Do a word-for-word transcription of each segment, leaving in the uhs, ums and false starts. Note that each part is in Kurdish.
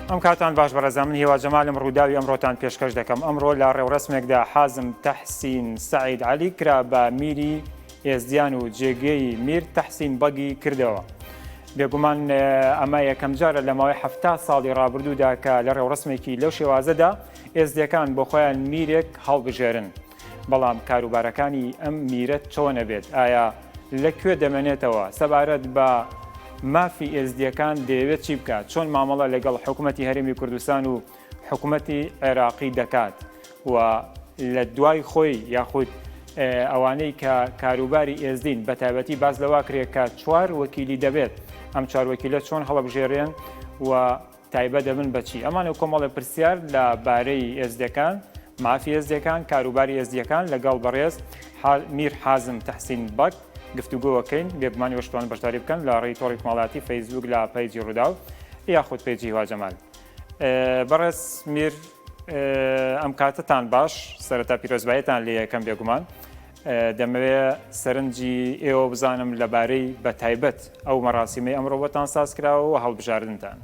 ئەم کاتان باش بەڕێزان، من هیوا جەمالم، ڕووداوی ئەمڕۆتان پێشکەش دەکەم. ئەمڕۆ لە ڕێوڕسمێکدا حازم تەحسین سەعید عەلی کرا بە میری ئێزدیان و جێگەی میر تەحسین بەگی کردەوە. بێگومان، ئە، ئەمە یەکەم جارە لە ماوەی حەفتا ساڵی ڕابردوودا کە لە ڕێوڕسمێکی لەو شێوازەدا ئێزدیەکان بۆ خۆیان میرێک هەڵبژێرن. بەڵام کاروبارەکانی ئەم میرەت چۆنە بێت؟ ئایا لە کوێ دەمێنێتەوە؟ سەبارەت بە مافی ئێزدیەکان دەیەوێت چی بکات؟ چۆن مامەڵە لەگەڵ حکوومەتی هەرێمی کوردستان و حکوومەتی عێراقی دەکات؟ و لە دوای خۆی یاخود، ئێ، ئەوانەی کە کاروباری ئێزدین، بە تایبەتی باس لەوە کرێ کە چوار وەکیلی دەبێت، ئەم چوار وەکیلە چۆن هەڵەبژێرێن و تایبەت دەبن بە چی؟ ئەمانە کۆمەڵێ پرسیار لە بارەی ئێزدیەکان، مافی ئێزدیەکان، کاروباری ئێزدیەکان لەگەڵ بەڕێز حا-، میر حازم تەحسین بەگ گفتوگۆ وەکەین. بێگومانی وەشتوان بەشداری بکەن لە ڕێی تۆڕی کۆمەڵاتی فەیسبوک لە پەیجی ڕووداو یاخود پەیجی هیوا جەمال. ئێ، بەڕێز میر، ئێ، ئەم کاتتان باش، سەرەتا پیرۆزباییتان لێ یەکەم بێگومان. ئێ، دەمەوێ سەرنجی ئێوە بزانم لەبارەی بە تایبەت ئەو مەراسیمەی ئەمڕۆ بۆتان ساز کراوە و هەڵبژاردنتان.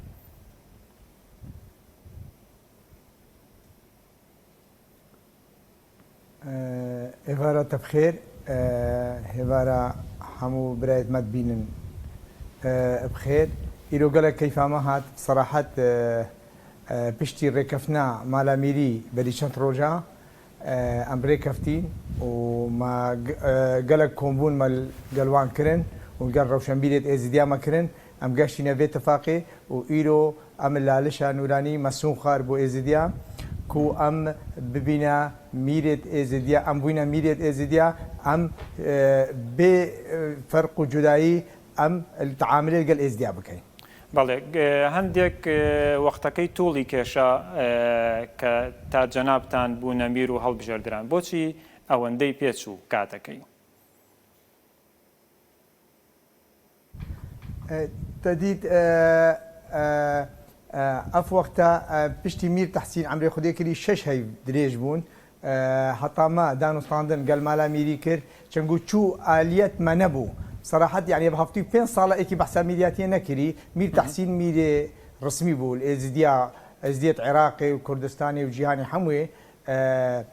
ئێ، ئێوارە تە بخێر، ئێ، هێوارە هەموو برایەت مە دبینن، ئێ، بخێر. ئیرۆ گەلە کەیفامە هات، سەراحەت، ئێ، ئێ، پشتی ڕێکەفنا مالامیری بەری چەند ڕۆژە، ئێ، ئەم ڕێکەفتین و مە گ-، ئێ، گەلە کۆمبوون مە گەلوان کرن و گەل ڕەوشەنبیرێت ئێزیدیا مە کرن، ئەم گەشتینە ڤێ تفاقێ و ئیرۆ ئەم لالشە نورانی مەسوون خوار بۆ ئێزیدیا، کو ئەم ببینە میرێت ئێزیدیا، ئەم بووینە میرێت ئێزیدیا، ئەم، ئێ، بێ، ئێ، فەرق و جودایی ئەم تعاملێت گەل ئێزیدیا بکەین. بەڵێ، ئێ، هەندێک، ئێ، وەختەکەی تووڵی کێشا، ئێ، کە تا جەنابتان بوونە میر و هەڵبژێردران. بۆچی ئەوەندەی پێچوو کاتەکەی؟ ئێ، تە دیت، ئێ، ئێ، ئێ، ئەف وەختە، ئێ، پشتی میر تەحسین ئەمرێ خودێ کردی شەش هەیڤ درێژ بوون. ئێ، هەتا مە دانوستاندن گەل مالا میری کرد، چەنگو چوو ئالیەت مە نەبوو. سەراحەت، یعنی، بە هەفتوی پێنج ساڵە ئێکی بەحسا میریاتیە نەکری. میر تەحسین میرێ ڕسمی بوو، ئێزیدیا، ئێزیدیەت عێراقێ و کوردستانێ و جیهانی هەمووێ. ئێ،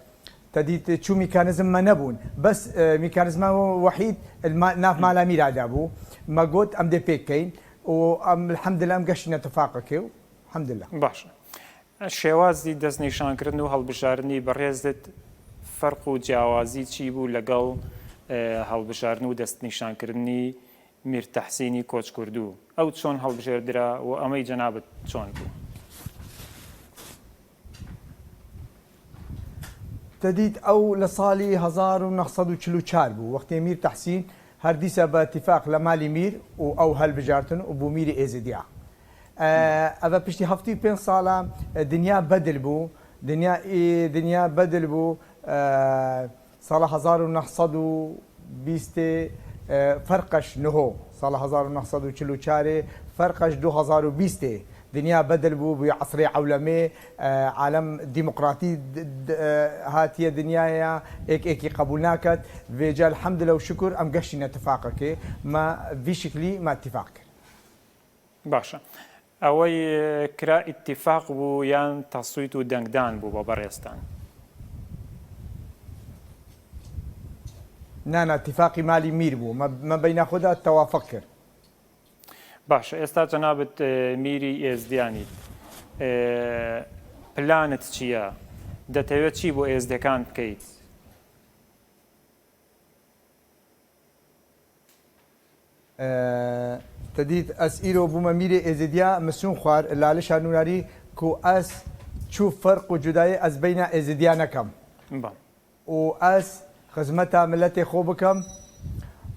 تە دیت چوو میکانیزم مە نەبوون. بەس، ئێ، میکانیزما وەحید الما-، ناف مالا میرادا بوو. مە گوت، ئەم دێ پێکەین و ئەم، الحەمدلە، ئەم گەشتینە تفاقەکێ و الحەمدلە. باشە. شێوازی دەستنیشانکردن و هەڵبژاردنی بەڕێزت فەرق و جیاوازی چی بوو لەگەڵ، ئێ، هەڵبژاردن و دەستنیشانکردنی میر تەحسینی کۆچکردوو؟ ئەو چۆن هەڵبژێردرا و ئەمەی جەنابت چۆن بوو؟ تە دیت ئەو لە ساڵی هەزار و نەهسەد و چل و چار بوو، وەختێ میر تەحسین هەر دیسە بە تیفاق لە مالی میر و ئەو هەلبژارتن و بوو میری ئێزیدیا. ئێ، ئەڤە پشتی هەفتی پێنج ساڵە، ئێ، دنیا بەدل بوو. دنیا، ئێ، دنیا بەدل بوو. ئێ، ساڵە هەزار و نەهسەد و بیست، ئێ، فەرقەش نهۆ. ساڵە هەزار و نەهسەد و چل و چار، فەرقەش دوو هەزار و بیست. دنیا بەدل بوو، بووی عەسرێ عەولەمێ، ئێ، عالەم دیموقراتی د-، د-، ئێ، هاتیە دنیایا، ئێک ئێکی قەبوول ناکەت. ڤێجا الحەمدلە و شکر ئەم گەشتینە تفاقەکێ. مە ڤی شکلی مە تیفاق کرد. باشە. ئەوەی کرا ئیتیفاق بوو یان تەسویت و دەنگدان بوو بە بەڕێزتان؟ نا، نا، تیفاقی مالی میر بوو. مە، مە بەینا خۆدا تەوافق کرد. باشە، ئێستا جەنابت، ئێ، میری ئێزدیانیت. ئێ، پلانت چییە؟ دەتەوێت چی بۆ ئێزدەکان بکەیت؟ ئێ، تە دیت ئەس ئیرۆ بوومە میرێ ئێزیدیا، مسون خوار، لالشا نوناری، کو ئەس چوو فەرق و جودایی ئەس بەینا ئێزیدیا نەکەم. بەڵێ. و ئەس خزمەتا ملەتێ خۆ بکەم،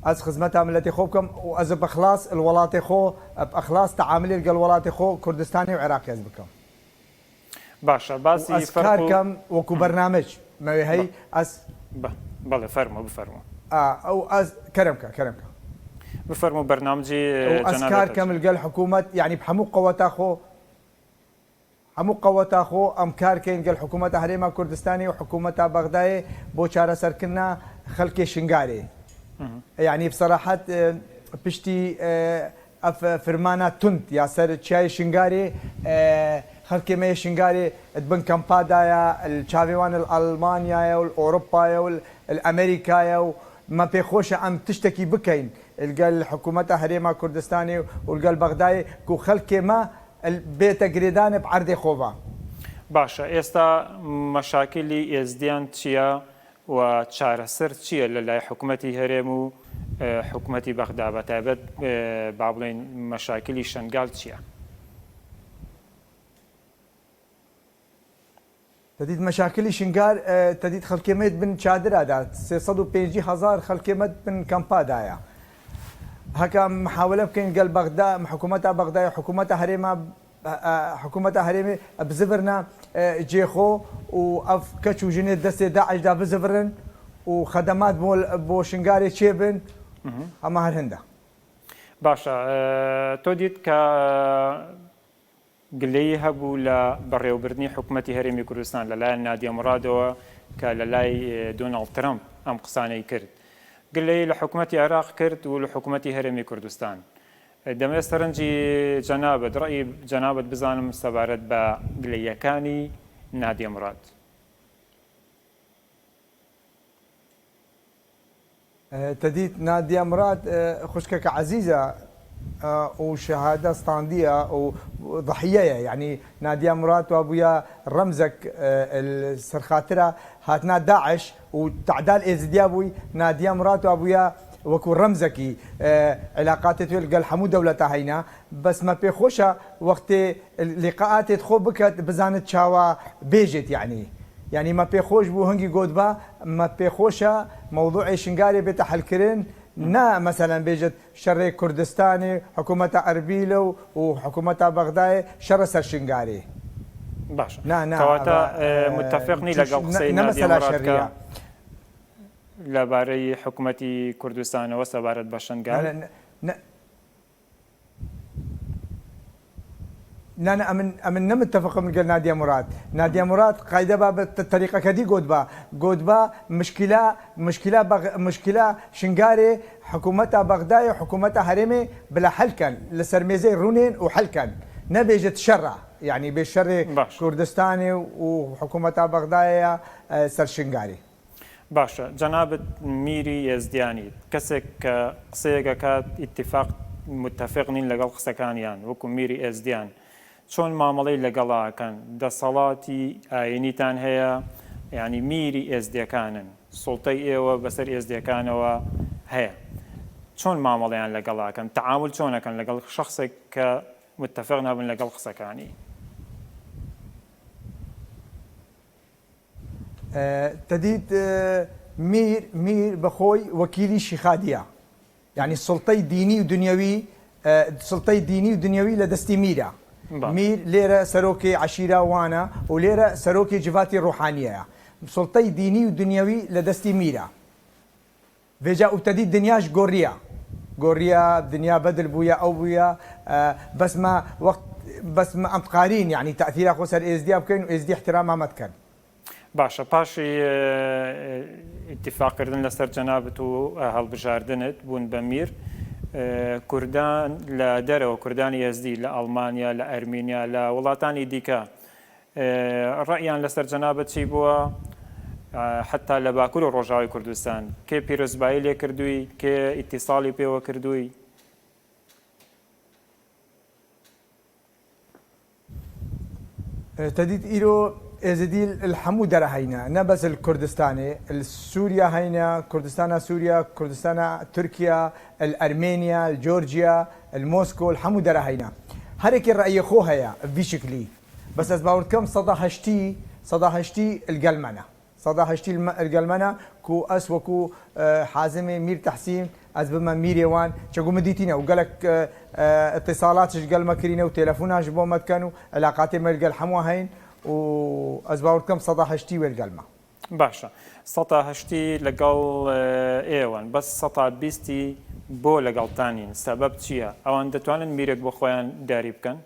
ئەس خزمەتا ملەتێ خۆ بکەم و ئەس بە ئەخلاس ال وڵاتێ خۆ، بە ئەخلاس تعاملێ گەل وڵاتێ خۆ، کوردستانی و عێراقی ئەس بکەم. باشە، باسی ئەس فەرق کار و کەم وەکو بەرنامەج، مەوێ هەی بە-، ئەس بە-، بەڵێ، فەرموو، بفەرموو. ئا، ئەو ئەس، کەرەم کە، کەرەم کە. بفەرموو، بەرنامەجی، ئەو ئەس جەنابەت کار کەم لەگەل حکوومەت، یعنی، هەموو قەوەتا خۆ، هەموو قەوەتا خۆ ئەم کار کەین گەل حکوومەتا هەرێما کوردستانی و حکوومەتا بەغدایێ بۆ چارەسەرکردنا خەلکێ شنگارێ. یعنی، بسەراحەت، ئێ، پشتی، ئێ، ئەف فرمانە تند یا سەر چیای شنگارێ، ئێ، Xelkê me yê Şingalê di bin kampa de ye, li çavê wan li Almanyayê û li Ewropayê û li Amerîkayê û me pê xweş e em tiştekî bikeyn li gel hikûmeta Herêma Kurdistanê û li gel Bexdayê ku xelkê me bête girêdanê bi erdê xwe ve. Baş e, êsta meşakilî Êzdiyan çi ye? و چارەسەر چییە لە لای حکومەتی هەرێم و حکومەتی بەغدا بە تایبەت با بڵێین مەشاکلی شەنگال چییە؟ Te dît meşakilî Şingal, te dît xelkê me bin çadira da, sê sed û pêncî hezar xelkê me bin kampa da ya. Heka mihawele bikeyn gel Bexda, hikûmeta Bexdayê, hikûmeta herêma hikûmeta herêmê bizivirna cê xwe û ev keç û jinê destê DAIŞ de bizivirin û xedemat bo Şingalê çêbin, hema her hin de. Baş e, to dît ka گلەیی هەبوو لە بەڕێوەبردنی حکومەتی هەرێمی کوردستان لەلایەن نادیە مورادەوە کە لەلای دۆناڵد ترەمپ ئەم قسانەی کرد. گلەیی لە حکومەتی عێراق کرد و لە حکومەتی هەرێمی کوردستان. دەمەوێت سەرنجی جەنابەت، ڕەئی جەنابەت بزانم سەبارەت بە گلەییەکانی نادیە موراد. Te dît Nadiya Mirad xwişkeke ezîz e û şehade standiye û dihiyeye. Yanî Nadiya Mirad wa bûya remzek li serxatira hatina DAIŞ û tedal Êzidiya bûy. Nadiya Mirad wa bûya wekû remzekî elaqatê wê li gel hemû dewleta heyna. Bes me pê xweş e wextê lîqaatê xwe biket, bizanit çawa bêjit, yanî. Yanî me pê xweş bû hingî gotba, me pê xweş e mewdûê Şingalê bête helkirin, ne meselen bêjit şerê Kurdistanê, hikûmeta Erbîlê û hikûmeta Bexdayê şer e ser Şingalê. Baş e. Na, na, Kewata mutefeq nî legal qisey Nadiya Mirad ka لەبارەی حکومەتی کوردستانەوە سەبارەت بە شنگال؟ Na, na, em in, em in ne mitefeq in gel Nadiya Murad. Nadiya Murad qayde ba bi te-, terîqeke dî got ba. Got ba mişkila, mişkila Bex-, mişkila Şingalê hikûmeta Bexdayê, hikûmeta herêmê bila hel ken. Li ser mêzê rûnên û hel ken. Nebêjit şer e. Yanî bê şerê Kurdistanê û hikûmeta Bexdayê ya, e, ser Şingalê. باشە، جەنابت میری ئێزدیانیت، کەسێک کە قسەیەک ئەکات ئیتیفاق متتەفق نین لەگەڵ قسەکانیان، وەکو میری ئێزدیان، چۆن مامەڵەی لەگەڵا ئەکەن؟ دەسەڵاتی ئایینیتان هەیە؟ یانی میری ئێزدیەکانن، سوڵتەی ئێوە بەسەر ئێزدیەکانەوە هەیە، چۆن مامەڵەیان لەگەڵا ئەکەن؟ تەعامول چۆن ئەکەن لەگەڵ شەخسێک کە متتەفق نابن لەگەڵ قسەکانی؟ Te dît mîr, mîr bi xwe wekîlî şîxadî ye. Yanî sultey dînî û dinyewî, sultey dînî û dinyewî li destî mîr e. Mîr lêre serokê eşîra wan e û lêre serokê civatî ruhaniyê ye. Sultey dînî û dinyewî li destî mîr e. Vêca û te dît dinya ji goriya. Goriya, dinya bedil bûye, ew bûye. Bes me wext, bes me em diqarîn, yanî tesîra xwe ser êzdiya bikeyn û êzdî ihtirama me dikin. باشە، پاشی ئیتیفاقکردن لەسەر جەنابت و هەڵبژاردنت بوون بە میر، کوردان لە دەرەوە، کوردانی ئێزدی لە ئەڵمانیا، لە ئەرمینیا، لە وڵاتانی دیکە، ڕەئیان لەسەر جەنابەت چی بووە؟ حتا لە باکوور و ڕۆژاوای کوردستان کێ پیرۆزبایی لێ کردووی، کێ ئیتیساڵی پێوە کردووی؟ Te dît îro êzidî li hemû dere heyne, ne bes li Kurdistanê, li Sûriya heyne, Kurdistana Sûriya, Kurdistana Tirkiya, li Ermêniya, li Georgiya, li Mosko, li hemû dere heyne. Her yekê reyê xwe heye vî şiklî. Bes ez bawer dikim seda heştî, seda heştî li gel me ne. Seda heştî li me, li gel me ne ku ez wekû, e, Hazimê Mîr Tehsîn, ez bime mîrê wan. Çeku min dîtîne û gelek, e, e, îtîsalat ji gel me kirîne û telefona ji bo me dikin û elaqatê me li gel hemû heyn û ez bawer dikim seda heştî wê li gel me. باشە، سەتا هەشتی لەگەڵ ئێوەن، بەس سەتا بیستی بۆ لەگەڵتان نین؟ سەبەب چییە؟ ئەوان دەتوانن میرێک بۆ خۆیان دیاری بکەن؟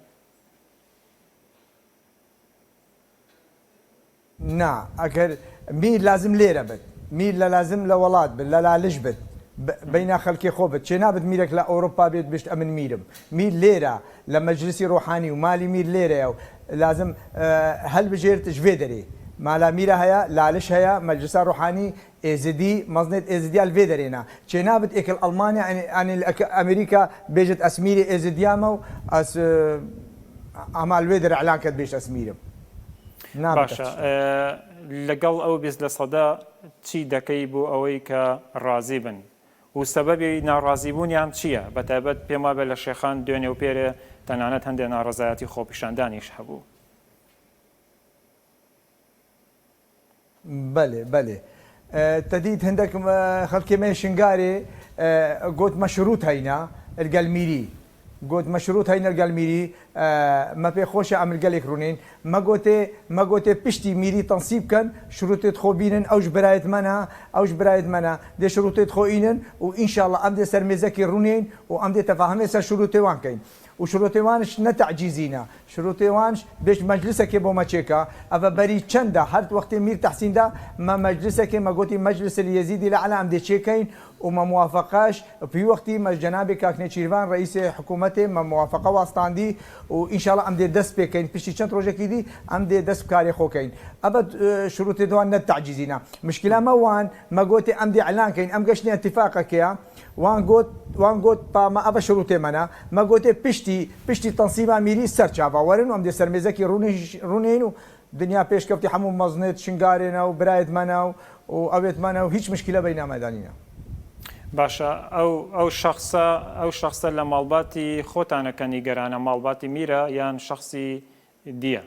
Na, eger mîr lazim lêre bit, mîr le lazim le welat bit, le lalij bit, beyna xelkê xwe bit. Çênabit mîrek le Ewropa bêt bişt em in mîr im. Mîr lêre, le meclisî ruhanî û malî mîr lêre ye. Lazim, e, helbijêrt ji vê derê. Mala Mîra heye, Laliş heye, Meclisa Ruhanî, Êzidî, mezinêt Êzidiya li vê derê ne. Çênabit êk li Almanya, anî, anî li Ek-, Amerîka bêjit ez mîrê Êzidiya me û ez, e, ama li wê derê elan ket bêjit ez mîr im. Nabe Baş e, tiştî. E, legel ew bîst li seda çi dekey bo ewey ke razî bin? û sebebê narazîbûniyan çi ye? Betaybet pê ma be li şêxan Dênê û Pêrê tenanet hindê narizayetî xwepîşandaniş hebû. Belê, belê. E, te dît hindek, e, xelkê me Şingarê, e, got me şirût heyna li gel mîrî. Got me şirût heyna li gel mîrî, e, me pê xweş e em li gelek rûnên. Me gotê, me gotê piştî mîrî tensîb ken, şirûtê xwe bînin, ew ji birayêt me ne, ew ji birayêt me ne. Dê şirûtê xwe înin û înşallah em dê ser mêzekê rûnên û em dê tefahimê ser şirûtê wan keyn. Û şirûtê wan ji ne tecîzî ne. Şirûtê wan ji bêj meclisekê bo me çêka. Eve berî çend de, her wextê Mîr Tehsîn de me meclisekê, me gotî meclis li Yezîdî li Ela em dê çêkeyn û me muwafeqaş. Pî wextî me ji cenabê Kak Nêçîrvan, reîsê hikûmetê, me muwafeqa wastandî û înşallah em dê dest pê keyn. Piştî çend rojekî dî em dê dest bi karê xwe keyn. Eve, e, şirûtê wan ne tecîzî ne. Mişkila me wan, me gotê em dê elan keyn. Em geştine îtîfaqekê ya. Wan got, wan got, pa me eve şirûtê me ne. Me gotê piştî, piştî tensîba mîrî ser çava werin û em dê ser mêzekî rûnê-, rûnên û dinya pêşkeftî hemû mezinêt Şingarê ne û birayêt me ne û, û ewêt me ne û hîç mişkile beyna me de nîne. Baş e, ew, ew şexsa, ew şexsa li malbatî xwe tane ke nîgeran e, malbatî mîr e yan şexsî dî ye?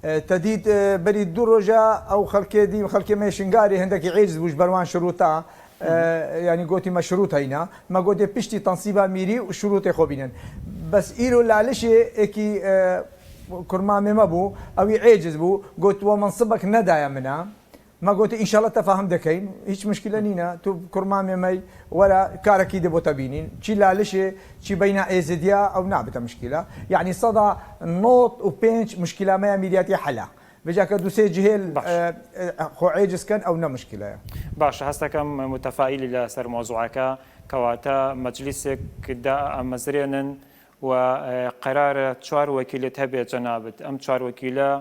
E, te dît, e, berî du roja ew xelkê dî, xelkê me Şingarê hindekî êciz bû ji ber wan şirûta. E, Hı hı. Yanî gotî me şirût heyna. Me gotê piştî tensîba mîrî û şirûtê xwe bînin. Bes îro Lalişê êkî, e, kurmamê me bû, ewî êciz bû, got we mensibek nedaye min e. Me gotê, înşallah tefahim dekeyn. Hîç mişkile nîne. Tu kurmamê me yî, were karekî dê bo te bînîn. Çi Lalişê, çi beyna Êzidiya, ew nabite mişkile. Yanî seda nod û pênc mişkila me ya mîriyetî hel e. Vêca ke du sê cihê Baş. e, e, xwe êciz ken, ew ne mişkile ye. Baş, hestekem mutefaîlî li ser mewzûeke. Kewate meclîsek da em mezirênin û, e, qerar e çar wekîlêt hebe cenabit. Em çar wekîle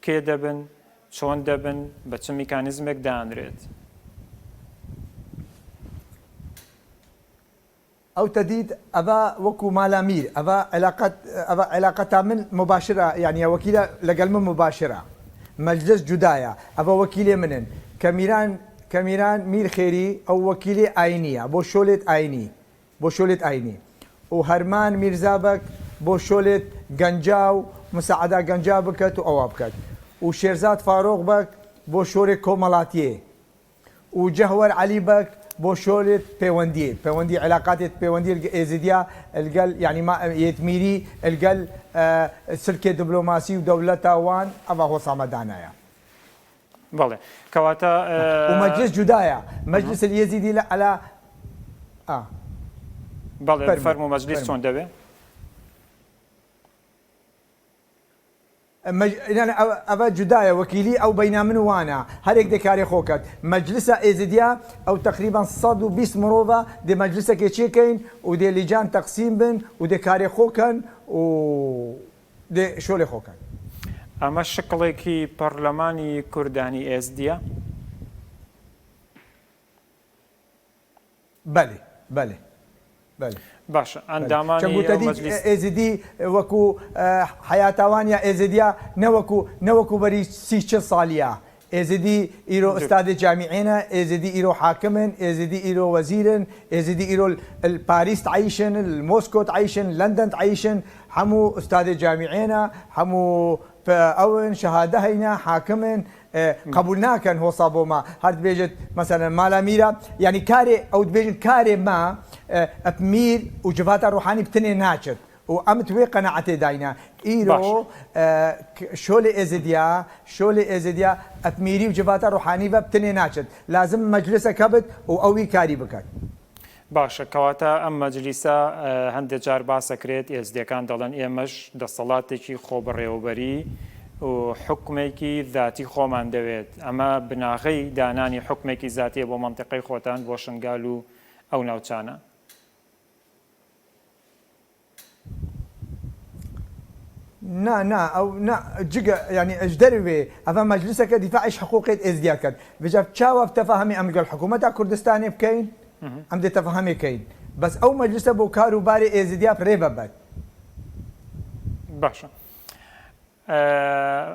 kê de bin, çond de bin, bi çi mekanîzmek danrêt? Ew te dît, eva wekû mala mîr, eva elaqet, eva elaqeta min mubaşir e, yanî ya wekîla legel min mubaşir e. Meclis cuda ye. Eva wekîlê min in. Kemîran, Kemîran Mîr Xêrî, ew wekîlê ayînî ye, bo şolêt ayînî. Bo şolêt ayînî. Û Herman Mîrza Bek bo şolêt genca û misaada genca biket û ewa biket. Û Şêrzad Faroq Bek bo şolê komelatiyê. Û Cehwer Elî Bek bo şolêt pêwendiyê. Pêwendî, elaqatê pêwendî li Êzidiya, li gel, yanî ma, yêt mîrî, li gel, e, silkê diplomasî û dewleta wan, eva hosa me dana ye. Belê. Kewata, e, Û meclis cuda ye. Meclis li Yezîdî li Ela. A. Belê, Fermû, fermû meclis fermû. Çond debe? E, mec-, yani ev, eve cuda ye. Wekîlî ew beyna min û wan e. Her yek dê karê xwe ket. Meclisa Êzidiya ew teqrîben sed û bîst mirov e. Dê meclisekê çêkeyin û dê lîcan teqsîm bin û dê karê xwe ken û dê şolê xwe ken. ئەمە شکڵێکی پەڕلەمانی کوردانی ئێزدیە؟ Belê, belê. Belê. Baş, Belê. Endamani Çengû te ew dît, meclis e, Êzidî, e, wekû, e, heyata wan ya Êzidiya, ne wekû, ne wekû berî sî çil salî ya. Êzidî îro Cû. Ustadê camîê ne, Êzidî îro hakim in, Êzidî îro wezîr in, Êzidî îro li, li Parîs dieyşin, li Mosko dieyşin, li London dieyşin, hemû ustadê camîê ne, hemû pe-, ew in, şehade heyne, hakim in, e, Hı. qebûl nakin hosa bo me. Her dibêjit, meselen, mala mîra, yanî karê, ew dibêjin karê me, e, bi mîr û civata ruhanî bi tinê naçit. Û em di wê qenaetê dayne. Îro, Baş. e, k-, şolê Êzidiya, şolê Êzidiya, bi mîrî û civata ruhanî ve bi tinê naçit. Lazim meclisek hebit û ew wî karî biket. باشە، کەواتە ئەم مەجلیسە، ئە، هەندێک جار باسەکرێت، ئێزدیەکان دەڵێن ئێمەش دەسەڵاتێکی خۆبەڕێوەبەری و حوکمێکی ذاتی خۆمان دەوێت. ئەمە بناغەی دانانی حوکمێکی ذاتیە بۆ مەنتیقەی خۆتان، بۆ شنگال و ئەو ناوچانە؟ Na, na, ew, na, cige, yanî, ji derê wê, eva mecliseke dîfaê ji hiqûqê êzdiya ket. Vêca çawa bi tefahemê em li gel hikûmeta Kurdistanê bikeyin? Em dê tefahemê keyin. Bes ew meclise bo kar û barê êzidiya bi rê ve bet. Baş e.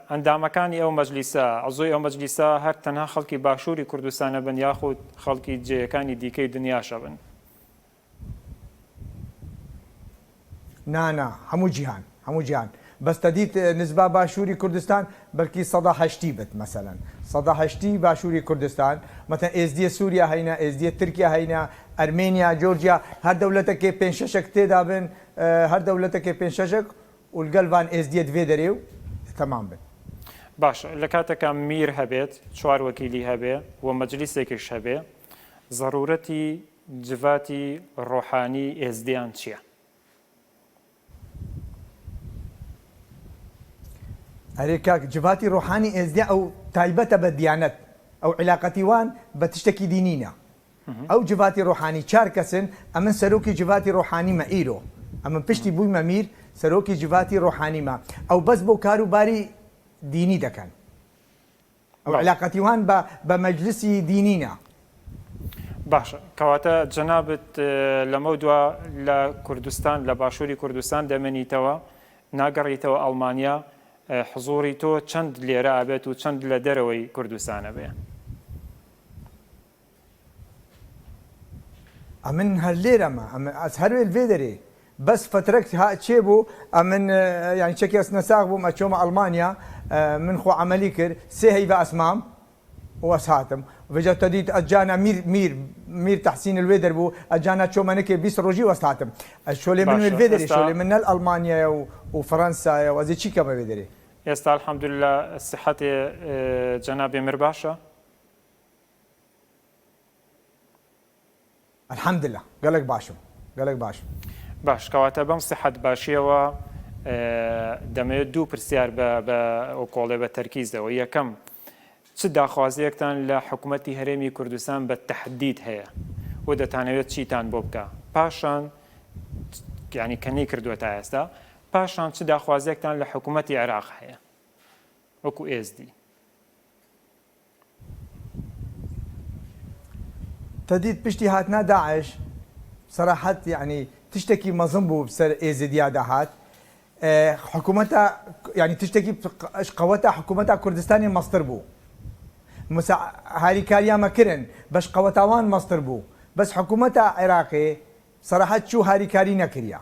Endamekani ew meclîse, ezûyê ew meclîse her tenha xelkî Başûrî Kurdistane bin yaxud xelkî cihêkanî dîkey dinyashe bin? Na, na, hemû cîhan, hemû cîhan. Bes te dît, e, nizba Başûrî Kurdistan belkî seda heştî bit, meselen. Seda heştî Başûrî Kurdistan, meselen, êzdiyê Sûriya heyne, êzdiyê Tirkiya heyne, Ermêniya, Georgiya, her dewletekê pênc şeşek tê de bin, e, her dewletekê pênc şeşek û li gel van êzdiyê di vê derê û temam bin. Baş, li kateka mîr hebêt, çar wekîlî hebe û meclîsekî ji hebe, zerûretî civatî ruhanî êzdiyan çi ye? Erê kak, civatî ruhanî êzdiyan ew taybet e be diyanet. Ew ilaqetî wan be tiştekî dînî ne. Ew civatî ruhanî çar kes in, em in serokê civatî ruhanî me îro. Em in piştî bûyme mîr, serokê civatî ruhanî me. Ew bes bo kar û barî dînî dekin. Ew ilaqetî wan be, be meclisî dînî ne. Baş e. Kewata cenabit, e, li me dua li Kurdistan, li Başûrî Kurdistan demenîtewe, nagerîtewe Almanya, e, hizûrî to çend lêre abêt û çend li derewey Kurdistane be? Em in her lêre me. Em, ez her wê li vê derê. Bes fetrek ha çêbû, em in, e, yanî çekê ez nesax bûm, ez çûme Almanya, e, min xwe emelî kir, sê heyva ez mam û ez hatim. Vêca te dît ez cana mîr, mîr, mîr Tehsîn li wê der bû, ez cana çûme nikê bîst rojî û ez hatim. Ez şolê min wê li vê derê, şolê min ne li Almanyaya û, û Fransaya û ez ê çi keme vê derê? Êsta elhamdulillah sihetê, e, cenabê mir baş e? Elhamdulillah, gelek baş im. Gelek baş im. Baş, kewata bem sihet başiyewe, e, demê du pirsyar be, be o kolê be terkîz de. O yekem, çi daxwaziyektan li hikûmetî Herêmî Kurdistan be tehdîd heye? Û detanewêt çîtan bo bike? Paşan, yanî kenî kirdote esta, paşan çi daxwaziyektan li hikûmetî Iraq heye? Wekû êzdî. Te dît piştî hatina DAIŞ, serahet, yanî tiştekî mezin bû bi ser Êzidiya de hat. E, hikûmeta, yanî tiştekî q-, qeweta hikûmeta Kurdistanê mestir bû. Misa harîkariya me kirin, bes qeweta wan mestir bû. Bes hikûmeta Iraqê serahet çû harîkarî nekiriya.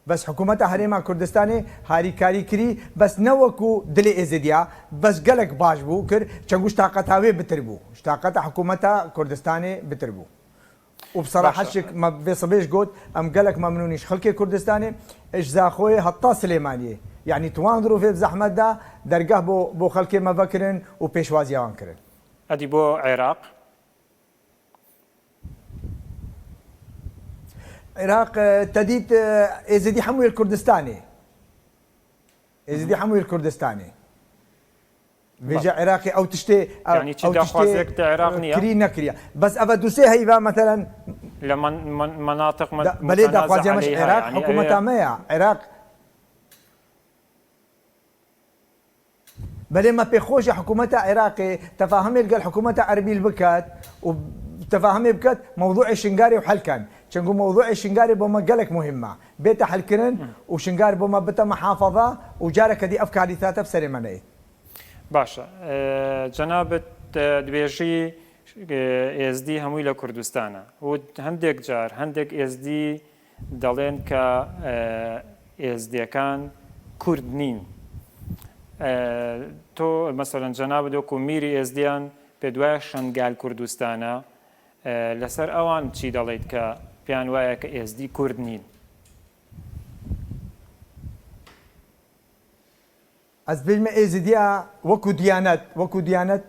Bes hikûmeta Herêma Kurdistanê harîkarî kirî, bes ne wekû dilê Êzidiya, bes gelek baş bû kir, çengû ji taqeta wê bitir bû, ji taqeta hikûmeta Kurdistanê bitir bû. Û bi serahet şik me vê sibê ji got, em gelek memnûn in ji xelkê Kurdistanê, ji Zaxoyê heta Silêmaniyê. Yanî di wan dirovê bi zehmet de dergeh bo, bo xelkê me vekirin û pêşwaziya wan kirin. Edî bo Iraq? Iraq, e, te dît, e, Êzidî hemû yê li Kurdistanê. Êzidî hemû yê li Kurdistanê. Vêca Iraqê ew tiştê, ew, Yanî çi ew tiştê, daxwazek di Iraq e, niye? Kirî nekiriye. Bes eve du sê heyva, meselen, Li men, men, menatiq me, da, belê mutanaza daxwaziya me ji aleyha, Iraq, yanî, hikûmeta e, me ya. Iraq Belê me pê xweş e hikûmeta Iraqê tefahemê li gel hikûmeta Erbîl biket û tefahemê biket mewdûê Şingarê û hel ken. Çenku mewdûê Şingarê bo me gelek muhîm e. Bête helkirin û Şingar bo me bite mihafaza û careke dî ev karîsate bi serê me neyê. Baş e. E, cenabit, e, dibêjî, e, Êzdî hemûyî li Kurdistan e û hindek car, hindek Êzdî Delên ke, e, Êzdiyekan Kurd nîn. E, to, meselen, cenabê do ku mîrî Êzdiyan pê duwaye Şengal Kurdistan e, e, li ser ewan çî delêt ke piyan waye ke Êzdî Kurd nîn? Ez dibêjim me Êzidiya wekû diyanet, wekû diyanet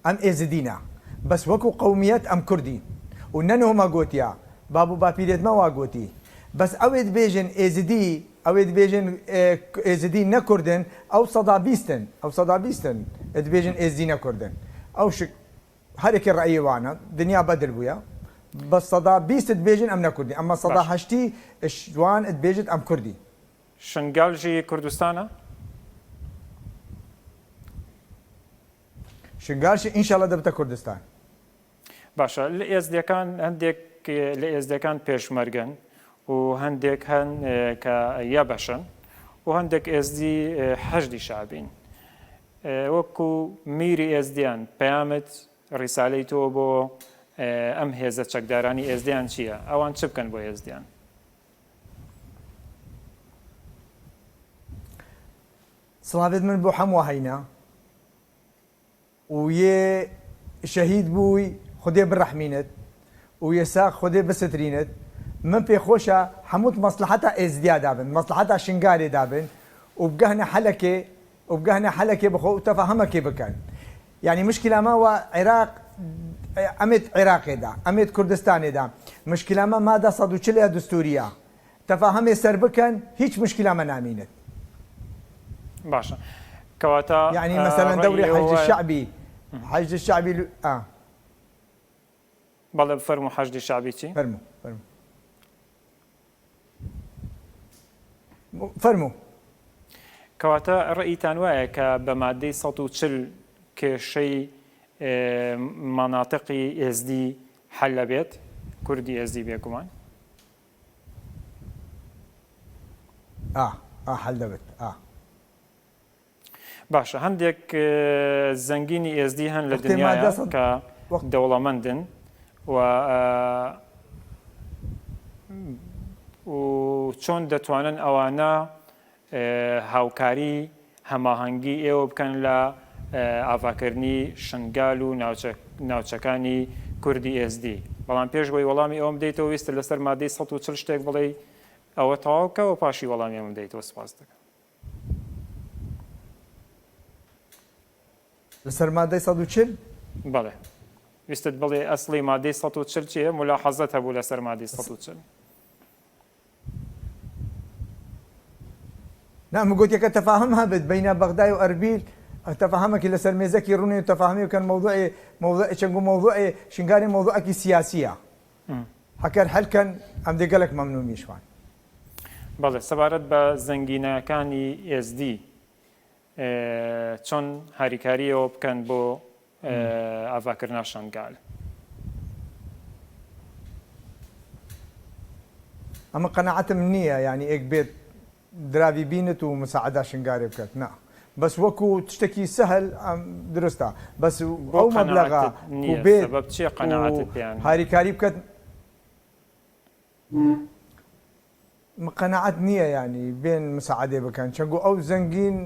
em Êzidî ne. Bes wekû qewmiyet em Kurdî. Û ne niho me gotiya, bab û bapîrêt me wa gotî. Bes ew ê dibêjin Êzidî, ew ê dibêjin, e, Êzidî ne Kurd in, ew seda bîst in, ew seda bîst in, ê dibêjin Êzidî ne Kurd in. Ew şik-, her yekê reyê wan e, dinya bedil bûye. Bes seda bîst dibêjin em ne Kurdî, ema seda heştî ji wan dibêjit em Kurdî. Şingal jî Kurdistan e? Şingal jî înşallah dibite Kurdistan. باشە، لە ئێزدیەکان هەندێک لە ئێزدیەکان پێشمەرگەن و هەندێک هەن کە یەبەشن و هەندێک ئێزدی حەشدی شعبین. وەکو میری ئێزدیان پەیامت ڕیسالەی تۆ بۆ ئەم هێزە چەکدارانی ئێزدیان چییە؟ ئەوان چ بکەن بۆ ئێزدیان؟ سڵاوێت من بۆ هەموو هەینە و یێ شەهید بووی خودێ بڕەحمینت و یێ ساق خودێ بسترینت. من پێخۆشە هەمووت مەسلحەتا ئێزدیا دابن، مەسلحەتا شنگارێ دابن و بگەهنە حەلەکێ و بگەهنە حەلەکێ بخۆ و تەفاهەمەکێ بکەن. یعنی مشکلە مە وە عێراق ئەمێت عێراقێدا، ئەمێت کوردستانێدا. مشکلە مە مادە سەد و چل دستوریە. تەفاهەمێ سەر بکەن، هیچ مشکلە مە نامینێت. باشە. کەواتە یعنی مەسەلەن دەوری حەشد شعبی، حەشد شعبی ئا. بەڵێ، فەرموو، حەشدی شعبی چی؟ فەرموو، فەرموو. فەرموو. کەواتە ڕێیتان وایە کە بە مادەی سەد و چل کێشەی مەناتقی ئێزدی حەل ئەبێت، کوردی ئێزدی بێگومان؟ ئا، ئا حەل دەبێت، ئا. باشە، هەندێک زەنگینی ئێزدی هەن لە دنیاە کە دەوڵەمەندن و و چۆن دەتوانن ئەوانە هاوکاری هەماهەنگی ئێوە بکەن لە ئاڤاکردنی شنگال و ناوچەکانی کوردی ئێزدی. بەڵام پێش بۆی وەڵامی ئەوم دەیتەوە، ویستە لەسەر مادەی سەد و چل شتێک بڵێ، ئەوە تەواو کەوە پاشی وەڵامی ئەوم دەیتەوە. سپاس دەکەم. لەسەر مادەی سەد و چل؟ بەڵێ. ویستت بڵێ ئەسڵی مادەی سەد و چل چییە؟ ملاحەزەت هەبوو لەسەر مادەی سەد و چل. نا، من گوت یەکە تەفاهم هەبێت بەینە بەغدای و ئەربیل، تەفاهمێکی لەسەر مێزەکی ڕوونێ و تەفاهمی بکەن مەوضوعی، مەوضوع، چەنگو مەوضوعی، شنگاری مەوضوعێکی سیاسیە. هەکەر حەلکەن، ئەم دێ گەلک مەمنون میشوان. بەڵێ، سەبارەت بە زەنگینەکانی ئێزدی، چۆن هاریکاریەوە بکەن بۆ ئاڤاکردنا شنگال؟ ئەمە قەناعەتم نییە، یعنی ئێک بێت دراوی بینت و مساعدا شنگارێ بکەت، نا. بەس وەکو تشتێکی سەهل ئەم درستە. بەس ئەو مەبلەغا و بێت هاریکاری بکەت. قەناعەت نییە، یعنی بێن مساعدێ بکەن، چەنگو ئەو زەنگین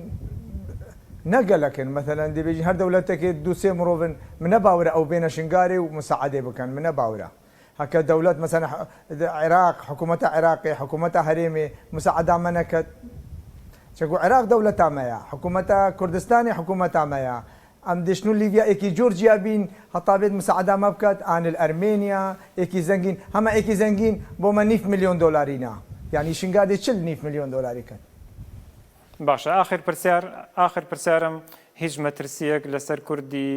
نەگەلەکن. مەسەلەن دەبێژین هەر دەولەتێکێ دوو سێ مرۆڤن، منە باورە ئەو بێنە شنگارێ و مساعدێ بکەن، منە باورە. هەکە دەولەت مەسەلەن عێراق، حکوومەتە عێراقێ، حکوومەتە هەرێمێ مساعدا مەنەکەت، چەنگو عێراق دەولەتا مەیە، حکوومەتە کوردستانی حکوومەتا مەیە. ئەم دێشن و لیڤیا ئێکی جۆرجیا بین، هەتا بێت مساعدا مە بکات، ئان الئەرمێنیا، ئێکی زەنگین، هەمە ئێکی زەنگین بۆ مە نیف ملیۆن دۆلاری نا. یعنی شنگادێ چل نیف ملیۆن دۆلاری کەن. باشە، ئاخر پرسیار، ئاخر پرسیارم، هیچ مەترسیەک لەسەر کوردی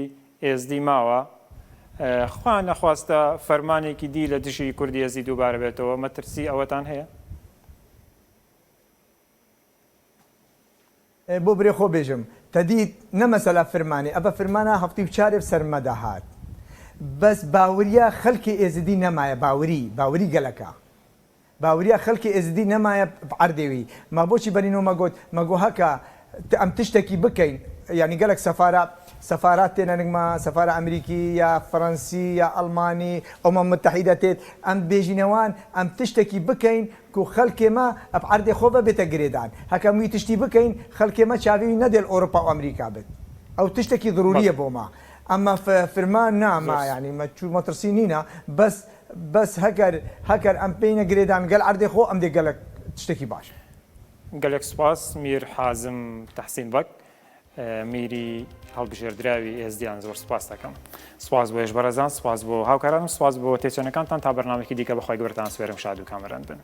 ئێزدی ماوە؟ خوا نەخواستە فەرمانێکی دی لە دژی کوردی ئێزدی دووبارە بێتەوە، مەترسی ئەوەتان هەیە؟ بۆ برێ خۆ بێژم، تەدیت نە مەسەلا فرمانێ، ئەبە فرمانە هەفتی و چارێ سەرمەدا هات. بەس باوریا خەلکی ئێزدی نەمایە، باوری، باوری گەلەکە. باوریا خەلکی ئێزدی نەمایە عەردێوی. ما بۆچی بەرینۆ مەگوت، مەگو هەکە ئەم تشتێکی بکەین، یعنی گەلک سەفارە، سەفارات تێنە نگمە، سەفارە ئەمریکی یا فەرەنسی یا ئەڵمانی، ئەمە متحیدە تێت، ئەم بێژینەوان، ئەم تشتێکی بکەین، کو خەلکێ مە ئەپ عەردێ خۆ بە بێتە گرێدان. هەکە موی تشتی بکەین، خەلکێ مە چاوی نەدێل ئەوروپا و ئەمریکا بێت. ئەو تشتێکی ضروریە بۆ ما. ئەمە فرمان نامە، یعنی مە چوو مەترسی نینە، بەس، بەس هەکەر، هەکەر ئەم پێینە گرێدان گەل عەردێ خۆ ئەم دێ گەلک تشتێکی باش. گەلک سپاس میر حازم تەحسین بەک. میری هەڵبژێردراوی ئێزدیان زۆر سپاس دەکەم. سپاس بۆ ئێش بەڕێزان، سپاس بۆ هاوکارانم، سپاس بۆ تێچەنەکانتان. تا بەرنامێکی دیکە بەخوای گەورەتان سوێرم شاد و کامەران بن.